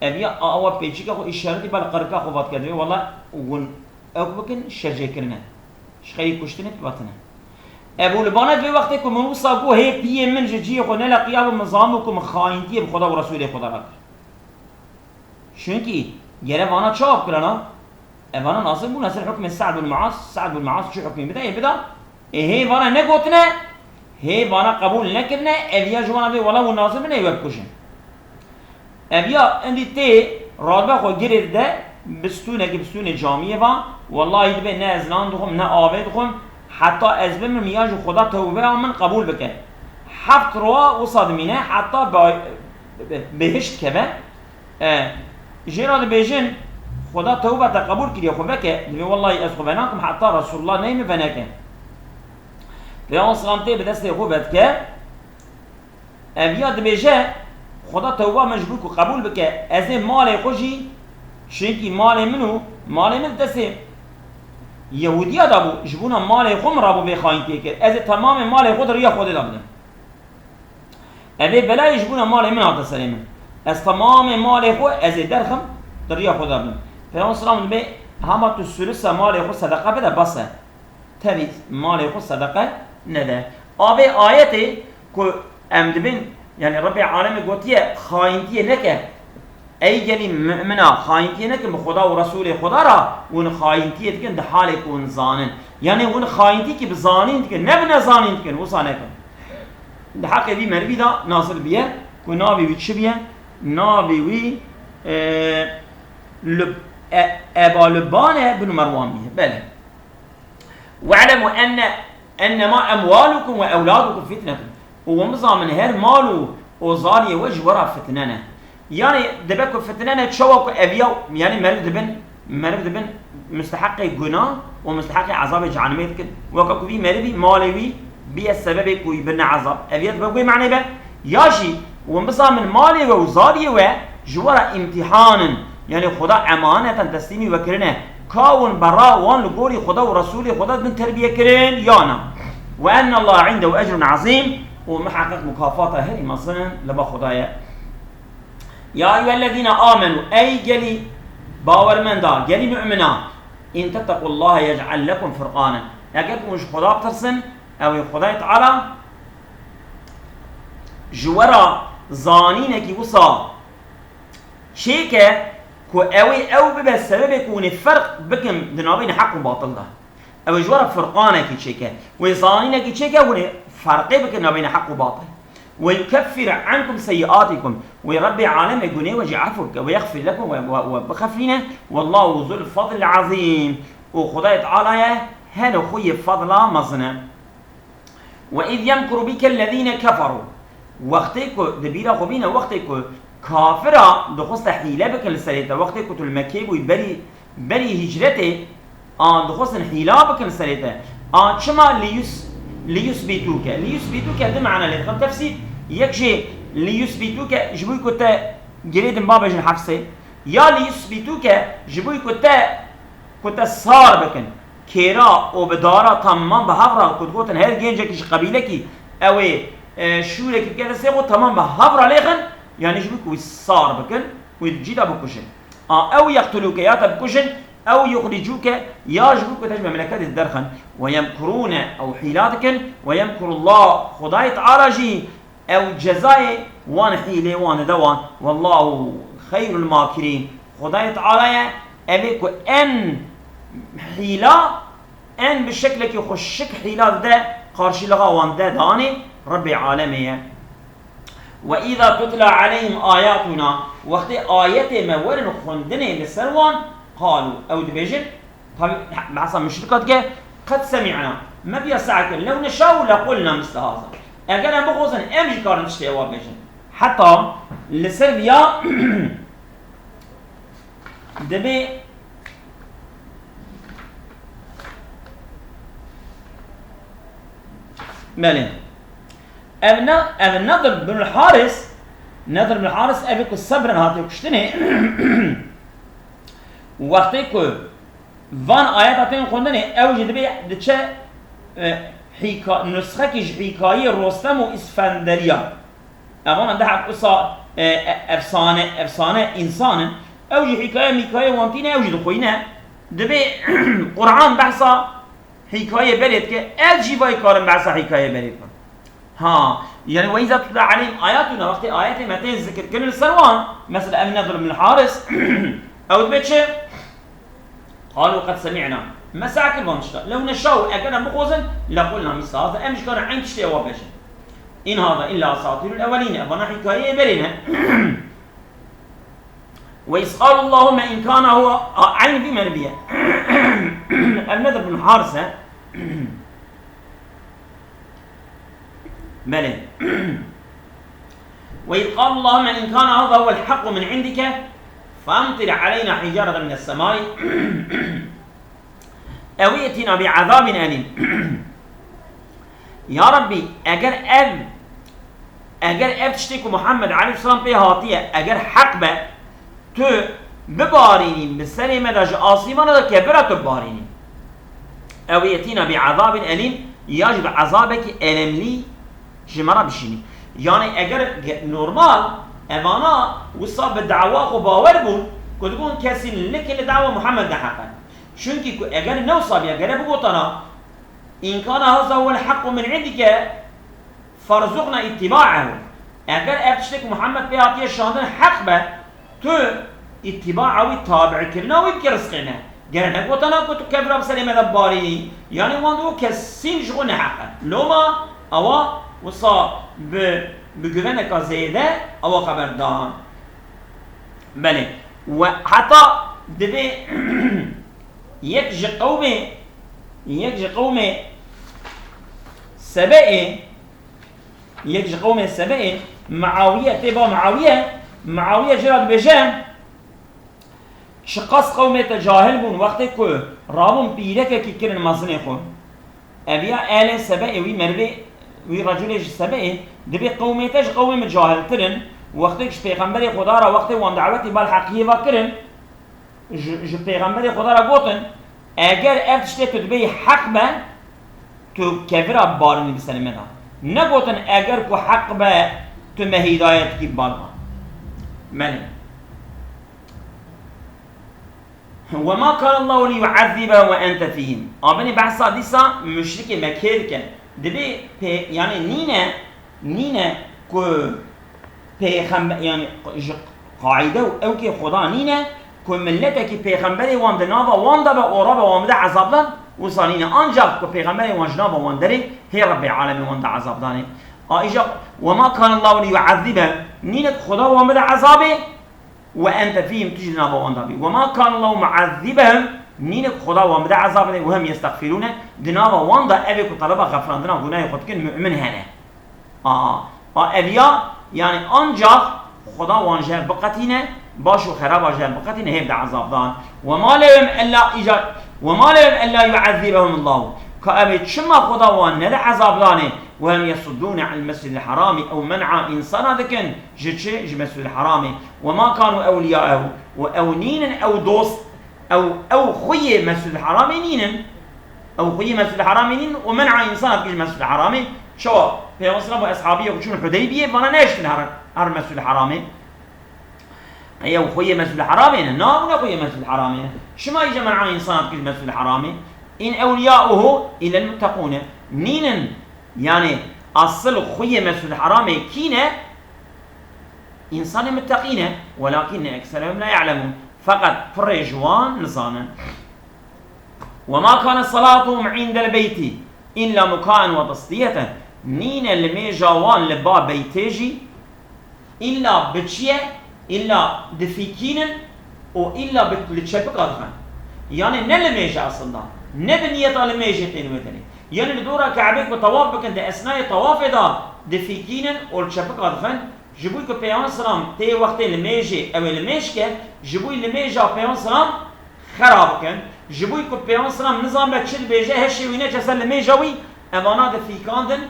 Ev ya awa pêçika xwe îşaretî bal qirika xwe vat kerdibê, wela hûn ew bikin şercêkirine. Ji xeyrî kuştinê pivatine. Ebu Lubane divê wextê ku min wisa got, hê piyê min ji cihê xwe neleqiya bi min zan bû ku min xayintiyê bi Xweda û Resûlê Xweda re kir. Çunkî gere vana çawa bikirana? Evana nazil bûne ser hukmê Se'd bin Muaz. Se'd bin Muaz çi hukmê bide, ê bida. Ê hê vana negotine, hê vana qebûl nekirine, ev ya ji wana vê wela hûn nazil bine, ê we bikujin. Ev ya endî tê radibe xwe girê dide, bi stûnekî, bi stûnê camiyê va, wellahî dibê ne ez nan dixwim, ne avê dixwim, heta ez bimrim ya jî Xweda tewbeya min qebûl bike. Heft roa wisa dimîne, heta bi-, bi-, bihişt keve. E, jê re dibêjin, Xweda tewba te qebûl kiriye, xwe veke. Dibê, wellahî ez xwe venakim, heta Resulullah neyê min veneke. Peyxember selam tê bi destê xwe vedike. Ev ya dibêje, Xweda tewba min ji bo ku qebûl bike, ez ê malê xwe jî, çunkî malê min û malê min destê Yehûdiya de bû, ji bona malê xwe min rabû vê xayintiyê kir. Ez ê temamê malê xwe di riya Xwedê de bidim. Ev ê belayê ji bona malê min hate serê min. Ez temamê malê xwe ez ê derxim, di riya Xwedê de bidim. Peyxember selam dibê, hema tu sulusa malê xwe sedeqe bide, bes e. Tevî malê xwe sedeqe nede. Avê ayetê ku em dibên, yani Rebbê alemê gotiye, xayintiyê neke. Ey gelî mumina, xayintiyê nekin bi Xweda û Resûlê Xweda re, hûn xayintiyê dikin di halê ku hûn zanin. Yani hûn xayintiyekî bi zanîn dikin, ne bi nezanîn dikin, wisa nekin. Di heqê vî merivî de nazil biye ku navê wî çi biye? Navê wî, e, Lub-, e, Eba Lubane bin Merwan biye. Belê. "Ve'lemu enne, ennema emwalukum ve evladukum fitnetun." Û hûn bizanin her mal û, û zariyê we ji we re fitne ne. Yani dibe ku fitne ne, çawa ku ev ya, yani meriv dibin, meriv dibin musteheqê guna û musteheqê ezabê cehennemê dikin. Weke ku vî merivî malê wî biye sebebê ku wî birine ezab. Ev ya dibe wê manê be. Ya jî hûn bizanin malê we û zariyê we ji we re îmtîhan in. Yani Xweda emaneten teslîmî we kirine. Ka hûn bera wan li gorî Xweda û Resûlê Xweda dibin terbiye kirin ya na. "Ve ennallaha indehu ecrun azîm." Û miheqeq mukafata herî mezin li ba Xweda ye. "Ya eyyuhellezîne amenu", ey gelî bawermenda, gelî mumina, "in tettequllaha yec'al lekum furqanen." Eger hûn ji Xweda bitirsin, ew ê Xwedayê Teala ji we re zanînekî wisa çêke ku ew ê ew bibe sebebê ku hûn ê ferq bikin di navbeyna heq û batil de. Ew ê ji we re furqanekî çêke. Wê zanînekî çêke, hûn ê ferqê bikin navbeyna heq û batil. ويكفر عنكم سيئاتكم. Wê Rebbê alemê gunê we jî efû bike. ويغفر لكم we, we, we bixefîne. والله ذو الفضل العظيم. Û Xwedayê Teala ye heno xwe yê fedla mezin e. وإذ يمكر بك الذين كفروا. Wextê ku, di bîra xwe bîne, wextê ku kafira dixweste hîle bikin li serê te, wextê ku tu li Mekkê bûyî berî, berî hicretê, an dixwestin hîla bikin li serê te. An çima liyus-, liyusbîtûke? Liyusbîtûke di mana lê dixin tefsîr. Yek jê liyusbîtûke ji bo ku te girêdin babêjin hepsê. Ya liyusbîtûke ji bo ku te ku te sar bikin, kêra û bi dara temam bi hev re, ku digotin her gencekî ji qebîlekî ew ê, e, şûrekî bike destê xwe, temam bi hev re lêxin, yanî ji bo ku wî sar bikin, wî di cî de bikujin. A ew yeqtulûke, ya te bikujin, ew yuxricûke, ya ji bo ku te ji memleketê derxin. Ve yemkurûne, ew hîla dikin, ve yemkurullah, Xwedayê Teala jî Ew cezayê wan hîlê wan dide wan. Wallahu xeyrul makirîn. Xwedayê Teala ye, ev ê ku en hîla, en bi şeklekî xweşik hîla dide, qarşîlixa wan dide danê, Rebbê alemê ye. Ve îza tutla aleyhim ayatuna, wextê ayetê me werin xwendinê li ser wan, qalu, ew dibêjin, Tabi, behsa müşrika dike, "Qed semî'na." Me biya sa'a kir. "Lew neşa'u lequlna misle haza." Eger em bixwazin, em jî karin tiştê ewa bêjin. Heta li ser viya dibê, belê. Ev ne, ev Nedr bin Haris, Nedr bin Haris ev ku sebrin hatiye kuştinê. Wextê ku van ayeta tên xwendinê, ew jî dibê diçe, e, hîka-, nusxekî ji hîkayê Rostem û Îsfenderiya. Evana dehek wisa, e, e, efsane, efsane însan in. Ew jî hîkaye mîkaye wan tîne, ew jî dixwîne. Dibê Quran behsa hîkayê berê dike, ez jî vay karim behsa hîkayê berê bikim. Ha, yani, "Ve iza tutla aleyhim ayatuna", wextê ayetê me tên zikir kirin li ser wan, mesela ev Nedr bin Haris, ew dibe çi? "Qalu qed semi'na." Me seh kir van tişta. "Lew neşa'u", eger em bixwazin, "lequlna misle haza", em jî karin eyn tiştê ewa bêjin. "In haza illa asatirul ewelîn", evana hîkayeyê berê ne. "Ve iz qalu Allahumme in kana huve", a, eyn vî meriviye. Ev Nedr bin Haris e. Belê. "Ve iz qalu Allahumme in kana haza huvel haqqu min indike famtir aleyna hicareten mines semai." Ew îtina bi azabin elîm. Ya Rabbî, eger ev, eger ev tiştê ku Muhammed aleyhisselam pê hatiye, eger heq be, tu bibarînî, bi serê me de ji asîmana de kevira tu bibarînî. Ew îtina bi azabin elîm, ya jî bi azabekî elemlî ji me re bişînî. Yani eger ge-, normal, evana wisa bi dawa xwe bawer bûn, ku dibûn kesîn li ki li dawa Muhammed de heq e. Çunkî ku eger ne wisa biya, gere bigotana, "In kana haza huvel haqqu min indike, farzuqna ittiba'ehu." Eger ev tiştê ku Muhammed pê hatiye şandin heq be, tu îttiba'a wî, tabi'kirina wî bike rizqê me. Gere negotana ku tu kevira bi serê me de bibarînî. Yani wan digot kesîn ji xwe neheq e. Loma ewa wisa bi, bi guveneka zêde ewa xeber dan. Belê. We heta divê yek ji qewmê, yek ji qewmê Sebe'ê, yek ji qewmê Sebe'ê, Muawiye, tê ba Muawiye, Muawiye jê re dibêje, "Çiqas qewmê te cahil bûn, wextê ku rabûn pîrekekî kirin mezinê xwe." Eviya ehlê Sebe'ê, wî merivê, wî reculê ji Sebe'ê, dibê qewmê te ji qewmê min cahiltir in, wextê ji pêxemberê Xweda re, wextê wan dawetî bal heqiyê va kirin, ji, ji pêxemberê Xweda re gotin, "Eger ev tiştê tu dibêyî heq be, tu kevira bibarînî bi serê me de." Negotin, "Eger ku heq be, tu me hîdayet kî bibarîne." Belê. "Ve ma kana Allahu li yu'ezzibehum ve ente fihim." A binê behsa dîsa muşrikê Mekkê dike. Dibê pê-, yani nîne, nîne ku pêxembe-, yani ji qaîde û ewkê Xweda nîne ku miletekî pêxemberê wan di nava wan de be û rabe wan bide ezabdan, wisa nîne. Ancak ku pêxemberê wan ji nava wan derê, hê Rebbê alemê wan de ezabdanê. A îja, "Ve ma kana Allahu li yu'ezzibehum", nîne ku Xweda wan bide ezabê, "ve ente fîhim", tu jî di nava wan de bî. "Ve ma kana Allahu mu'ezzibehum", nîne ku Xweda wan bide ezabê, "ve hum yestexfirûne", di nava wan de evê ku teleba xefirandina gunahê xwe dikin, mu'min hene. A, a eviya, yani ancax Xweda wan ji hev biqetîne, baş û xeraba ji hev biqetîne, hêv de ezab dan. "Ve ma lehum ella", îca, "Ve ma lehum ella yu'ezzibehum Allahu." Ka ev ê çima Xweda wan nede ezab danê? "Ve hum yesuddûne anil mescidil harami", ew men'a însana dikin ji çi? Ji Mescidil Haramê. "Ve ma kanu ewliyaehu", û ew nînin ew dost, ew, ew xwiyê Mescidil Haramê nînin. Ew xwiyê Mescid Haramê nîn û men'a însan dikin ji Mescid Haramê. Çawa? Peyxamber selam û eshabiyê ku çûn Hudeybiyê, vana nehiştin her, her Mescid Haramê. Ey ew xwiyê Mescid Haramê ne, nabûne xwiyê Mescid Haramê ne. Çima îje men'a însan dikin ji Mescid Haramê? "In ewliyauhu illel muttekûne." Nînin, yani asıl xwiyê Mescid Haramê kî ne? Însanê mutteqî ne. "Welakinne ekserehum la ya'lemûn." Feqet pirê ji wan nizanin. "Ve ma kane salatuhum indel beyti illa mukaen ve tasdiyeten." Nîne limêja wan li ba beytê jî, illa bi çi ye? Illa difîkînin û illa bi, li çepika dixin. Yani ne limêje aslında, ne bi niyeta limêjê tên wê derê. Yani li dora Ke'bê ku tawaf bikin, di esnayê tawafê de difîkînin û li çepika dixin. Ji bo ku Peyxember selam tê wextê limêjê, ew ê limêj ke, ji bo limêja Peyxember selam xera bikin. Ji bo ku Peyxember selam nizanbe çi dibêje, heşê wî neçe ser limêja wî, evana difîkandin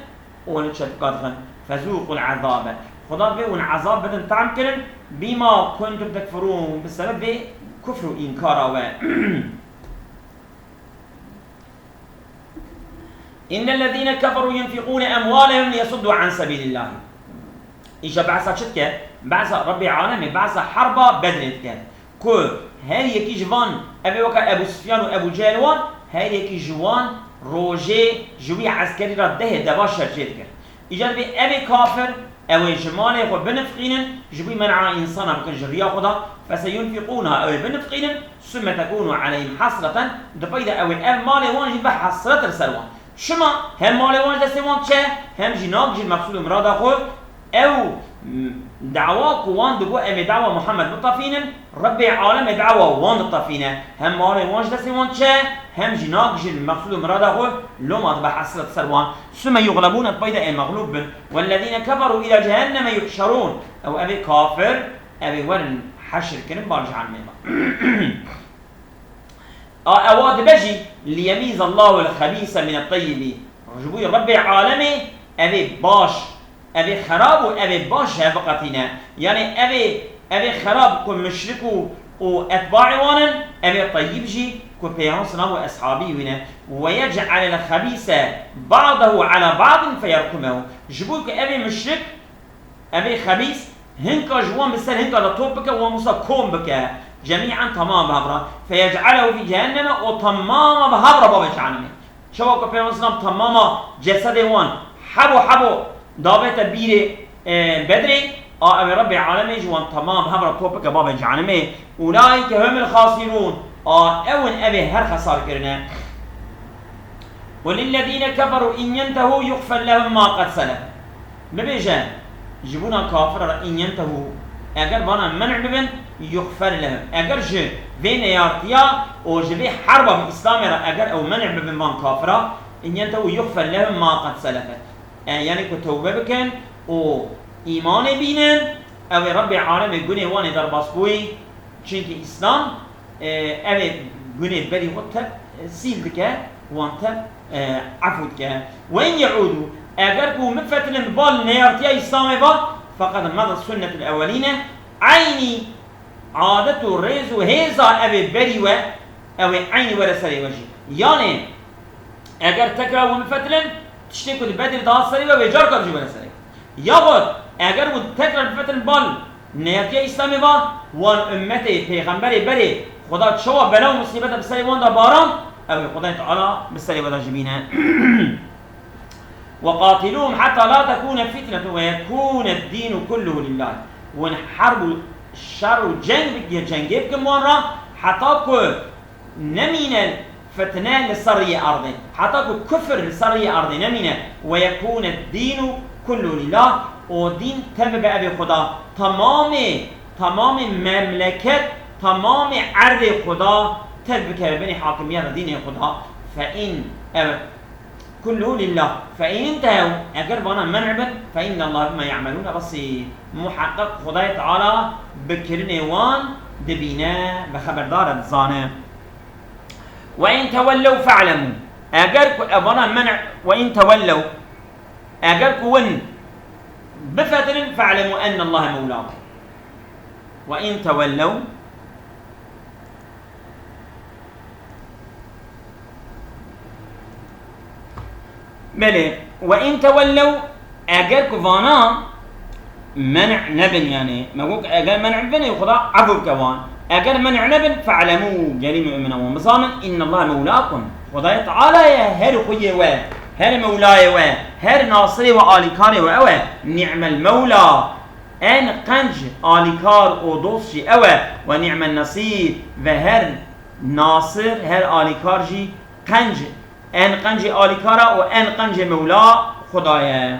û li çepika dixin. "Fezûqul ezabe." Xuda vê hûn ezab bidin, tam kirin, "bîma kuntum tekfurûn", bi sebeb vê kufr û înkara we. "Innellezîne keferû yunfiqûne emwâlehum liyesuddû an sebîlillâhi." Îja behsa çi dike? Behsa Rebbê Alemê, behsa herba Bedrê dike. Ku her yekî ji van, ev ê weke Ebû Sufyan û Ebû Cehil wan, her yekî ji wan rojê ji wî eskerî re dehê deva şer çêdikir. Îcar bê evê kafir, ew ê ji malê xwe binifiqînin, ji bo men'a însana bikin ji riya xwe de, "feseyunfiqûnha", ew ê binifiqînin, "summe tekûnu aleyhim hasreten", di pey de ew ê ev malê wan jî bi hesret li ser wan. Çima? Hem malê wan ji destê wan diçe, hem jî nagihîjin meqsûd û mirada xwe. Ew, m, dawa ku wan digot, "Em ê dawa Muhammed bitefînin", Rebbê Alemê dawa wan ditefîne. Hem malê wan ji destê wan diçe, hem jî nagihîjin meqsûd û mirada xwe, loma dibe hesret ser wan. "Summe yuxlebûne", peyda ê mexlûb bin. "Wellezîne keferû îlâ cehenneme yuhşerûn." Ew evê kafir, evê werin heşir kirin bal cehennemê ve. A ewa dibe jî, "Liyemîzallahul xebîse minet teyyibi." Ji bo Rebbê Alemê evê baş, evê xerab û evê baş ji hev biqetîne. Yanî evê, evê xerab ku muşrik û, û etbaê wan in, evê teyyib jî ku Peyxember selam û eshabî wî ne. "Ve yec'alel xebîse ba'dehu ala ba'din feyerkumehu." Ji bo ku evê muşrik, evê xebîs, hinka ji wan bi ser hinka de top bike, wan wisa kom bike. Cemî'en, temam bi hev re. "Feyec'alehu fî cehenneme", û temama bi hev re babê cehennemê. Çawa ku Peyxember selam temama cesedê wan hebo hebo dabête bîrê, e, Bedrê, a ew ê Rebbê Alemê ji wan temam hev re top bike babê cehennemê. "Ulaîke humul xasirûn", a ew in evê her xesar kirine. "Qul lillezîne keferû in yentehû yuxfer lehum ma qed selef." Bibêje, ji bona kafira re, "in yentehû", eger vana men'e bibin, "yuxfer lehum", eger ji vê neyartiya û ji vê herba bi Îslamê re eger ew men'e bibin van kafira, "in yentehû yuxfer lehum ma qed selefe", e, yanî ku tewbe bikin û îmanê bînin, ew ê Rebbê Alemê gunê wan ê derbas bûyî, çimkî Îslam, e, ev ê gunê berî xwe tev, e, sîl dike, wan tev, e, efû dike. "Ve in ye'ûdû", eger ku min fetilin bal neyartiya Îslamê va, "feqed medet sunnetul ewelîne", eynî adet û rêz û hêza ev ê berî we, ew ê eynî were serê we jî. Yanê, eger tekrar wan bifetilin, tiştê ku di Bedirê de hat serê we, wê carka jî were serê we. Yaxud, eger wan tekrar bifetilin bal neyartiya Îslamê va, wan ummetê, pêxemberê berê, Xuda çawa bela û musîbete bi serê wan de baran, ew ê Xudayê Teala bi serê we de jî bîne. "Ve qatilûhum heta la tekûne fitnetun ve yekûned dînu kulluhu lillâh." Wan herb û şer û ceng bikin, cengê bikin wan re, heta ku nemîne fitne li ser riyê erdê, heta ku kufr li ser riyê erdê nemîne, "ve yekûned dînu Kullu lillah, o dîn tev be evê Xuda. Tamamê, tamamê memleket, tamamê erdê Xuda tev bikeve binê hakimiyeta dînê Xuda. Fe in, ev, kullu lillah. Fe in intehew, eger vana men'bin, fe innallaha bima ya'melûne basîr. Muheqeq Xudayê Teala bi kirinê wan dibîne, bi xeberdar e, dizane. Ve in tewellew fe'lemû. Eger ku evana men', ve in tewellew, eger ku win bifetirin, fe'lemû ennallaha mewlâkum. Ve in tewellew. Belê, ve in tewellew, eger ku vana men'e nebin, yani, me got, eger men'e bibin, ey Xuda efû bike wan. Eger men'e nebin, fe'lemû, gelî mumina wan bizanin, innallaha mewlâkum. Xudayê Teala ye, her xuyê we, her mewlayê we, her nasirê we, alîkarê we ew e. Ni'mel mewla, en qenc alîkar û dost jî ew e. Ve ni'men nasîr, ve her nasir, her alîkar jî qenc, en qencê alîkara û en qencê mewla Xuda ye.